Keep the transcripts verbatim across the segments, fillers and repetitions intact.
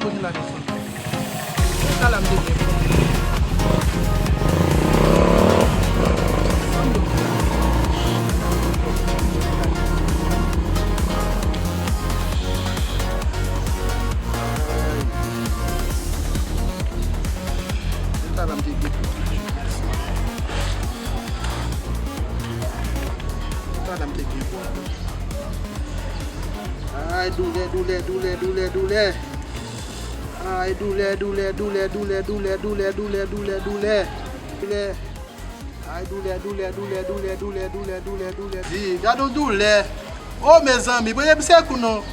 Tony la desann. Sa la m te gen pou. Sa la m te gen pou. Sa la m te gen pou. Ay, doulè, doulè, doulè, doulè, doulè. Ay, doulè, doulè, doulè. Doulè. Ay, doulè, doulè, doulè. Di, gad yon doulè. O, mezanmi, premye sekou non.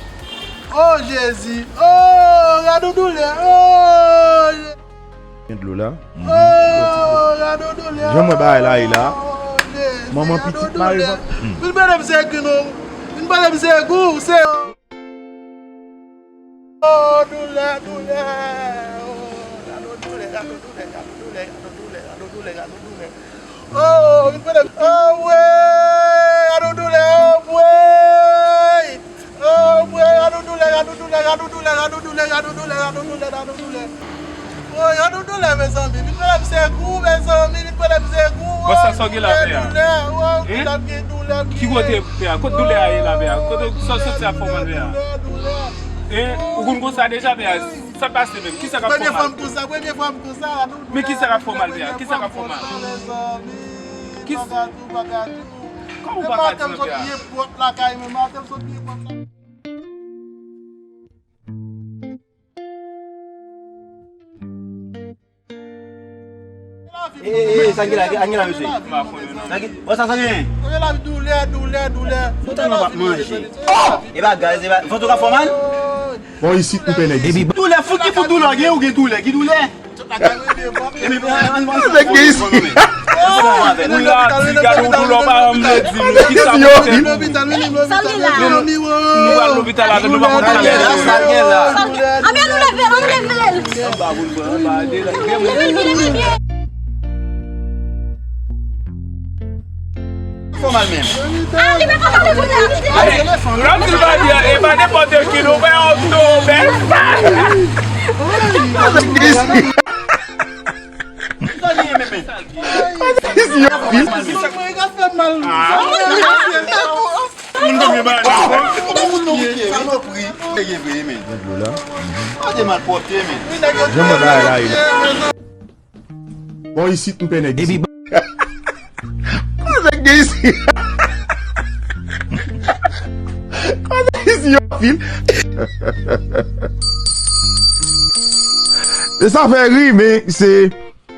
O, Jezi. O, gad yon doulè. O, Je- Gen dlo la. O, gad yon doulè. Jan mwen bagay la ye la. O, Jezi, manman pitit mari. Vin pale m sekou non. Vin pale m sekou, se. Oh, doulè, doulè. Oh, gade doulè, gade doulè, gade doulè, gade doulè, gade doulè, gade doulè. Oh, vin pran. Oh, wè, gade doulè, oh, wè. Oh, wè, gade doulè, gade doulè, gade doulè, gade doulè, gade doulè, gade doulè, gade doulè. Oh, gade doulè, mezanmi. Vin pran sekou, mezanmi, vin pran sekou. Bon, sa sa w gen la, pè a? Doulè, oh, doulè, gen doulè. Ki kote, pè a? Kote doulè a ye la, pè a? Kote sa w soti a fè w mal, pè a? Doulè, doulè. E, ou konn konsa deja, pè a? Sa pase menm? Kisa k ap fè w mal? Premye fwa m konsa, premye fwa m konsa. Men kisa k ap fè w mal, pè a? Kisa k ap fè w mal? Kisa? Kòman w pa ka di, pè a? E, e, e, sa gen la, sa gen la, mesye? Sa gen, bon, sa, sa gen? Doulè, doulè, doulè. Tout an nan p ap manje. E pa gaz, e pa, vant ou ka fè w mal? Bon, isit, nou pè nèg isit. Doulè, fout ki fout doulè, gen ou gen doulè, ki doulè? Nèg gen isit. Ou la di gade yon doulè w pa janm vle di nou. Kisa pou fè? Sa l gen la? Nou pral lopital avè l, nou pa konn sa l gen. Sa l gen la? Anben nou leve l, ann leve l. Leve l, leve l, leve l. Fò mal menm. Ah, li pa konn pale pou tèt. Lòt di l pa di, e pa nenpòt ki nou fè yon tou bèl. Sa gen menm. Sa gen menm. Moun konbyen bagay nan fè? Salopri. Te gen vre, men. Gad dlo la. Pa te malpwòpte, men. Jan mwen bagay la ye la. Bon, isit, m pè nèg isit. Kòman nèg gen isit? Kòman nèg isit yo fil? E sa fè ri, men se,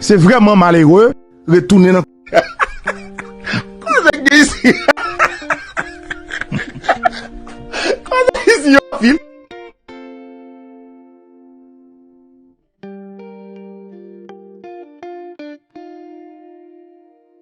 se vrèman malere retounen nan Kòman nèg gen isit?